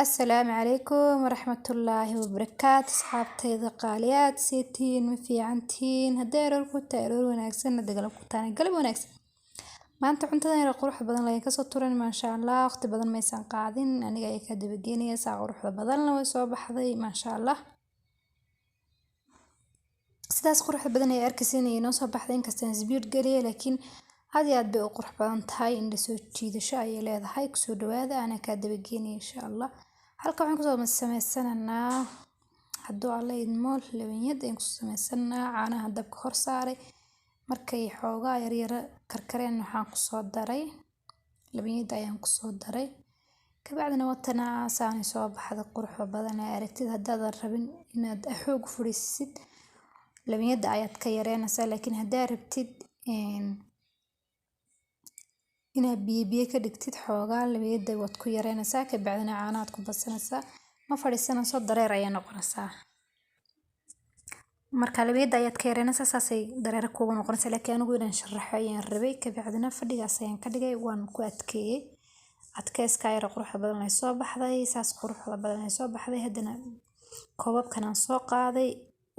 Asalaamu calaykum waraxmatullaahi wabarakaatu. Asxaabtayda qaaliyaad, seetihiin? Ma fiicantihiin? Haddii aroor ku tahay, aroor wanaagsan. Haddii galab ku tahay, galab wanaagsan. Maanta cuntadan yar quruxda badan laga kasoo turan, maasha Allah. Waqti badan maysan qaadin, aniga ayaa ka dabageynaya. Saa quruxda badanna way soo baxday, maasha Allah. Sidaas quruxda badan ay arkaysiin ay noo soo baxday, inkastaan isbiir geliya, laakiin aad iyo aad bay u qurux badan tahay, indha soo jiidasho ayay leedahay. Kusoo dhawaada, anaa kaa dabageynaya, insha Allah. Halka waxaan kusoo sameysananaa, hadduu Alla idmo, labanyad ayaan kusoo sameysanaa. Caanaha dabka hor saaray, markay xoogaa yaryara karkareen, waxaan kusoo daray labanyada ayaan kusoo daray. Kabacdina watanaa saanay soo baxda quruxda badan ee aragtid. Haddaadan rabin inaad xoog u fadhiisid, labanyada ayaad ka yareynaysaa, laakiin haddaad rabtid inaad biyo biyo ka dhigtid xoogaa, labanyada waad ku yareynaysaa, kabacdina caanahaad ku badsanaysaa. Ma fadhiisanayso, dareer ayay noqonaysaa. Marka labanyada ayaad ka yareynaysaa, saasay dareer kugu noqonaysaa. Laakiin anigu inaan sharaxo ayaan rabay. Kabacdina fadhigaas ayaan ka dhigay, waan ku adkeeyey. Adkeyska yar quruxda badan ay soo baxday, saas quruxda badan ay soo baxday. Haddana koobabkan aan soo qaaday,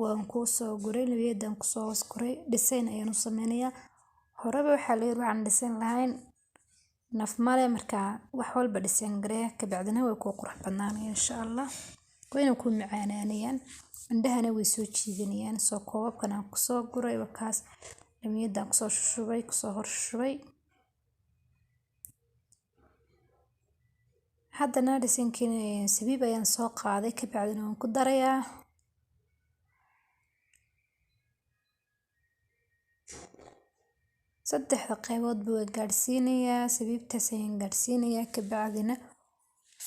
waan kuu soo guray, labayadan kusoo hoos guray, design ayaan u sameynayaa. Horeba waxaa la yiri, waxaan design lahayn naf male. Markaa wax walba design garee, kabacdina way kuu qurux badnaanayaan, insha Allah, wayna kuu macaanaanayaan, indhahana way soo jiidanayaan. Soo koobabkan aan kusoo guray, wakaas labayadan kusoo shushubay, kusoo hor shubay. Haddana dhisankiina sabiib ayaan soo qaaday, kabacdina waan ku darayaa. Saddexda qayboodba waan gaadhsiinayaa, sabiibtaas ayaan gaadhsiinayaa. Kabacdina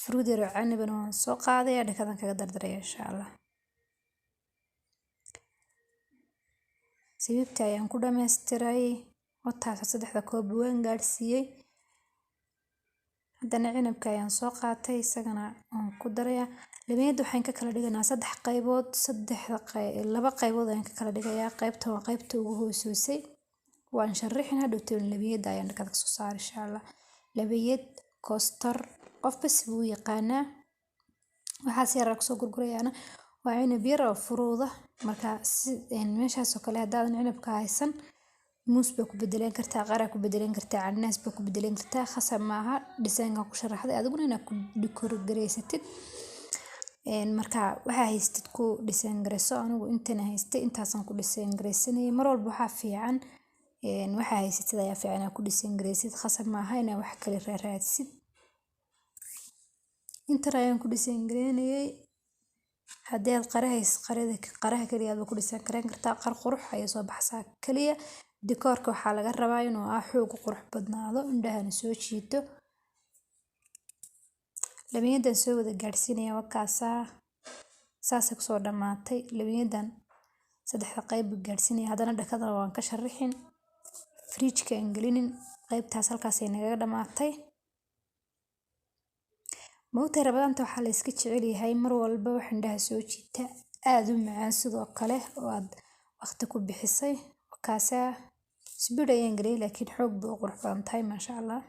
fruud yar oo canabana waan soo qaadaya, dhakadan kaga dardaraya, insha Allah. Sabiibta ayaan ku dhammaystiray, wataas saddexda koob waan gaadhsiiyey. Haddana cinabka ayaan soo qaatay, isagana waan ku darayaa. Labayada waxaan ka kala dhiganaa saddex qaybood, saddexda laba qaybood ayaan ka kala dhigayaa. Qaybta waa qaybta ugu hooseysay, waan sharixin hadhowto. Labayada ayaan dhakada kasoo saar, insha Allah. Labayad koostar qofba si buu yaqaanaa. Waxaas yaraa kusoo gurgurayaana waa cinab yar oo furuuda. Marka si meeshaas oo kale haddaadan cinabka haysan, muus baa ku bedelan kartaa, qaraa ku bedelan kartaa, cananaas baa ku bedelan kartaa. Khasab maaha dhisaynkan ku sharaxday adiguna inaad ku decor gareysatid. Marka waxaa haystid ku design gareyso. Anigu intana haystay, intaasaan ku design gareysanayay. Mar walba waxaa fiican waxaa haysatid ayaa fiican inaad ku design gareysid, khasab maaha inaad wax kale raadsid. Intan ayaan ku design gareynayay. Haddii aad qara haysid, qarada qaraha kaliya aad ku design gareyn kartaa, qar qurux ayay soo baxsaa. Kaliya dikoorka waxaa laga rabaa inuu xoog qurux badnaado, indhahana soo jiito. Labanyadan soo wada gaadhsiinaya, wakaasaa saasay kusoo dhammaatay. Labanyadan saddexda qayb buu gaadhsiinaya. Haddana dhakadana waan ka sharixin, fridge-ka aan gelinin. Qaybtaas halkaasay nagaga dhammaatay. Maogtahay, Ramadaanta waxaa la iska jecel yahay mar walba wax indhaha soo jiita, aad u macaan sidoo kale, oo aad waqti ku bixisay. Wakaasaa sibir ayaan geliyay, laakiin xoog bay u qurux badan tahay, maasha Allah.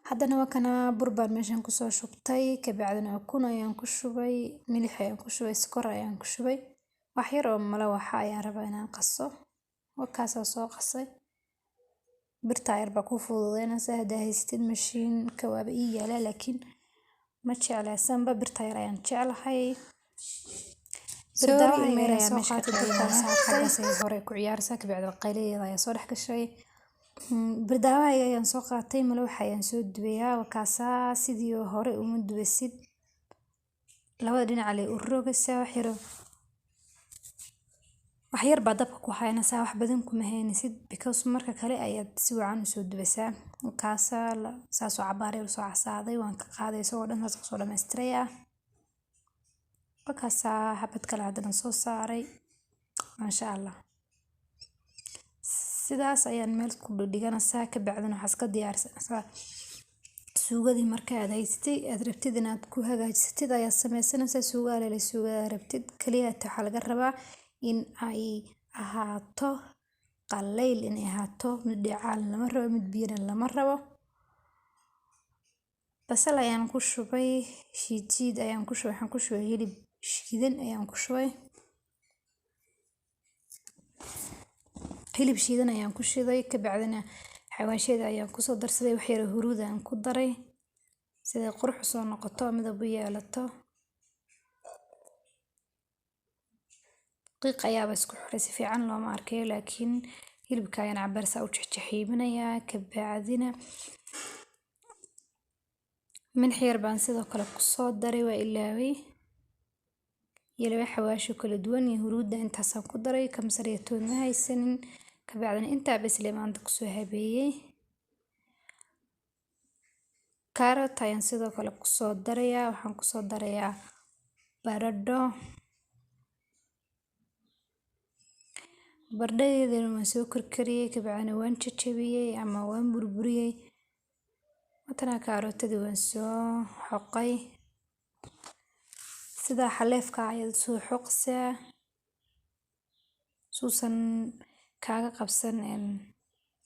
Haddana waa kana bur baan meeshan kusoo shubtay, kabacdina ukun ayaan ku shubay, milix ayaan ku shubay, sokor ayaan ku shubay, wax yar oo malawaxa ayaan rabaa inaan qaso. Wakaasaa soo qasay. Birtaa yar baa kuu fududeynaysa. Haddaa haysatid mashiinka, waaba ii yaalaa, laakiin ma jeclaysanba, birtaa yar ayaan jeclahay. Sorry, meel ayaa meesha ka qaylinayaa, xaggaas ayay hore ku ciyaaraysaa, kabacdi qayladeeda ayaa soo dhex gashay. Birdaawahayga ayaan soo qaatay, malawaxa ayaan soo dubayaa. Wakaasaa sidii hore uma dubaysid, labada dhinac lay u rogaysaa. Wax yar wax yar baa dabka ku haynaysaa, wax badan kuma haynaysid, because marka kale ayaad si wacan usoo dubaysaa. Wakaasaa saasoo cabaar yar usoo casaaday, waan ka qaaday isagoo dhan, saas kusoo dhamaystirayaa. Wakaasaa xabad kale haddana soo saaray, maasha Allah. Sidaas ayaan meel ku dhiganaysaa, kabacdina waxaad iska diyaarsanaysaa suugadii. Marka aad haysatay aad rabtid inaad ku hagaajisatid ayaad sameysanaysaa suuga alele suugada rabtid. Kaliya waxaa laga rabaa in ay ahaato qallayl, inay ahaato mid dhicaan lama rabo, mid biyana lama rabo. Basal ayaan ku shubay, shiid shiid ayaan ku shubay, waxaan ku shubay hilib shiidan ayaan ku shubay. Hilib shiidan ayaan ku shiday, kabacdina xawaashyada ayaan kusoo darsaday, wax yar oo huruud aan ku daray siday qurux usoo noqoto, midab u yeelato. Qiiq ayaaba isku xiray, si fiican looma arkayo, laakiin hilibka ayaan cabaar saa u jexjexiiminayaa. Kabacdina milix yar baan sidoo kale kusoo daray, waa ilaaway. Iyo laba xawaasho kala duwan iyo huruudda intaasaan ku daray, kamsar iyo toon ma haysanin. Kabacdina intaa bas lee maanta kusoo habeeyey. Carrot ayaan sidoo kale kusoo darayaa, waxaan kusoo darayaa baradho. Baradhadeedana waan soo karkariyey, kabacdina waan jajabiyey ama waan burburiyey. Matana karootadii waan soo xoqay. Sida xaleefka ayaad soo xoqsaa suusan kaaga qabsan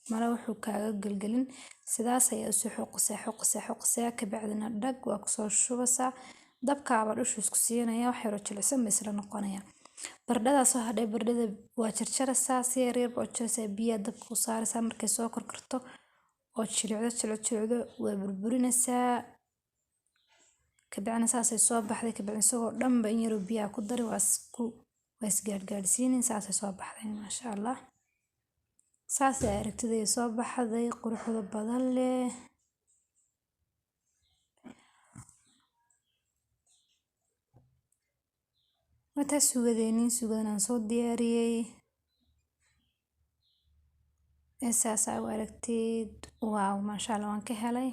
mala wuxuu kaaga gelgelin. Sidaas ayaad soo xoqsaa, xoqsaa, xoqsaa, kabacdina dhag waa kusoo shubaysaa. Dabkaaba dhushu isku siinaya, wax yar oo jilicsan bay isla noqonaya. Baradhada soo hadhay, baradhada waa jarjaraysaa, si yar yar baa u jarjaraysaa, biyaha dabka u saaraysaa markay soo karkarto oo jilicdo, jilicdo, jilicdo, waa burburinaysaa. Kabacdina saasay soo baxday, kabacdina isagoo dhan ba in yar oo biyaha ku daray, waa is gaadhgaadhsiinin, saasay soo baxday maasha Allah. Saasay aragtida soo baxday quruxda badan leh. Wataa suugadeenii, suugadan aan soo diyaariyey. Saas aa u aragtid, waaw maasha Allah, waan ka helay.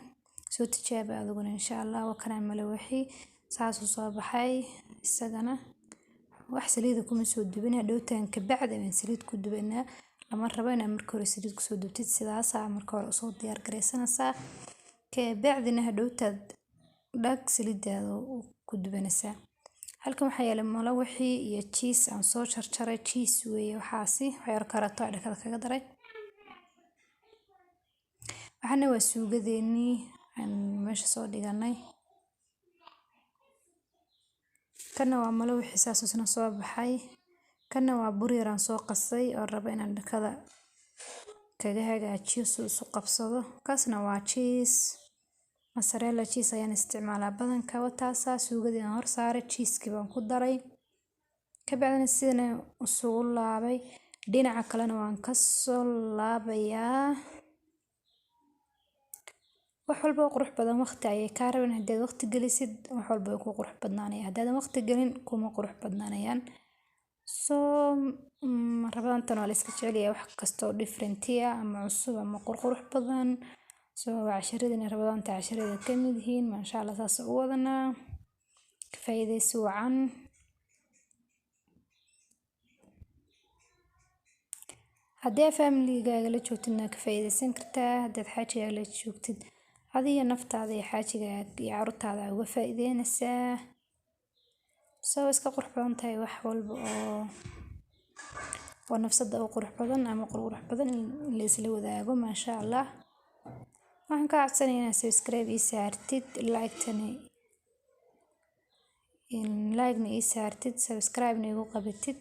Soo tijaabi adiguna insha Allah. Waa kana malawaxi saasuu soo baxay isagana. Wax saliida kuma soo dubin, hadhowtaan kabacdi ayaan saliid ku dubanaa. Lama rabo inaad marka hore saliid kusoo dubtid, sidaasaa marka hore usoo diyaar garaysanaysaa. Kabacdina hadhowtaad dhag saliidaada ku dubanaysaa. Halkan waxaa yaala malawaxi iyo cheese aan soo jarjaray, cheese weeye waxaasi, wax yar karooto aan dhakada kaga daray. Waxaana waa suugadeenii aan meesha soo dhiganay. Kana waa malawaxi saas isna soo baxay. Kana waa bur yar aan soo qasay oo rabo inaan dhakada kaga hagaajiyo si uu isu qabsado. Kaasna waa cheese, mozzarella cheese ayaan isticmaalaa badanka. Wataasaa suugadii aan hor saaray, cheese-kii baan ku daray. Kabacdina sidana isugu laabay, dhinaca kalena waan ka soo laabayaa. Wax walba oo qurux badan waqti ayay kaa rabaan. Haddaad waqti gelisid wax walba way ku qurux badnaanayaan, haddaadan waqti gelin kuma qurux badnaanayaan. Soo rabadaantan waa la iska jecel yahay wax kasta oo different ah ama cusub ama qurqurux badan. Soo casharadina rabadaanta casharada ka mid yihiin maasha Allah, saas u wadanaa. Ka faa'iidaysi wacan. Haddii aad familigaaga la joogtidna ka faa'iidaysan kartaa, haddaad xaajigaaga la joogtid adiga naftaada iyo xaajigaaga iyo carruurtaada uga faa'iideynaysaa. Soo iska qurux badan tahay wax walba oo nafsada u qurux badan ama qurux badan in la isla wadaago maasha Allah. Waxaan kaa codsanayaa inaad subscribe ii saartid, like-na ii saartid, subscribe-na igu qabatid.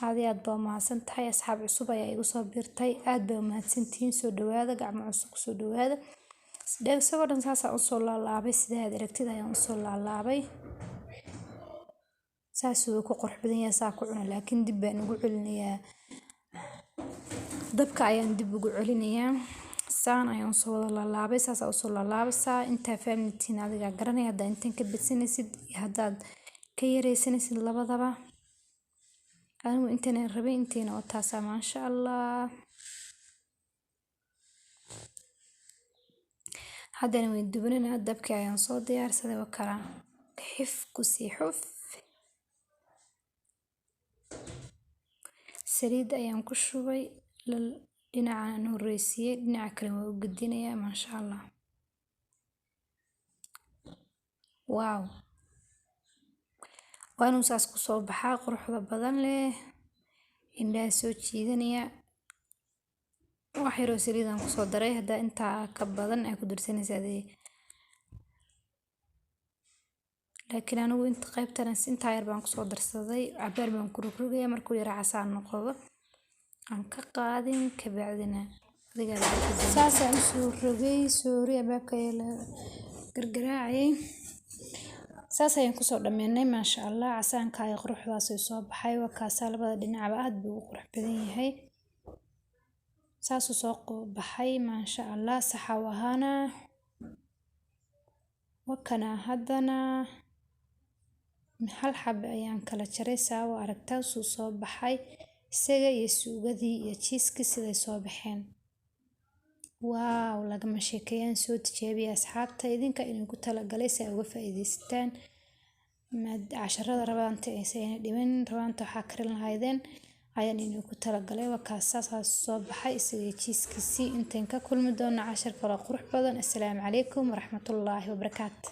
Aad iyo aad baa u mahadsan tahay. Asxaab cusub ayaa igu soo biirtay, aad baa u mahadsantihiin. Soo dhawaada, gacmo cusub kusoo dhawaada. Isagoo dhan saas aan usoo laalaabay, sida aad aragtid ayaan usoo laalaabay. Saas uu ku qurux badan yahay, saa ku cuna, laakiin dib baan ugu celinayaa. Dabka ayaan dib ugu celinayaa. Saan ayaan usoo wada laalaabay, saas aan usoo laalaabaysaa. Intaa fahamtiin adigaa garanaya, haddaa intan ka badsanaysid iyo haddaad ka yaraysanaysid labadaba. Anigu intan aan rabay intiina oo taasaa maasha Allah. Haddana way dubanayna, dabkii ayaan soo diyaarsaday, waa kala xif ku sii xuf. Saliid ayaan ku shubay, dhinacaan horeysiiyey, dhinaca kale waa u gedinayaa maasha Allah. Waaw, waa inuu saas ku soo baxaa quruxda badan leh, indhaha soo jiidanaya. Wax yar oo saliid aan kusoo daray, haddaa intaa ka badan ay ku darsanaysaa adii Laakiin anigu inta qaybtan intaa yar baan kusoo darsaday, cabaar baan ku rogrogaya markuu yara casaan noqdo. Aan ka qaadin kabacdina saasaan usoo rogay. Sorry, albaabka ayaa la gargaraacayay. Saas ayaan kusoo dhameynay, maasha Allah. Casaanka iyo quruxdaas ay soo baxay. Waa kaasaa, labada dhinacba aad buu u qurux badan yahay. Saasuu soo baxay, maasha Allah. Saxa u ahaana wakana. Haddana hal xabo ayaan kala jaray. Saa u aragtaa suu soo baxay isaga iyo suugadii iyo cheese-kii siday soo baxeen. Wow, lagama sheekeeyaan. Soo tijaabiya, asxaabta. Idinka idinku talagalay si ay uga faa'iidaystaan casharada rabadaanta aysan dhiman. Rabadaanta waxaa karin lahaydeen ayaan idinku talagalay. Waa kaas, saas soo baxay isaga iyo cheese-kiisii. Intaan ka kulmi doono cashar kale qurux badan, assalaamu calaykum waraxmatullaahi wabarakaatu.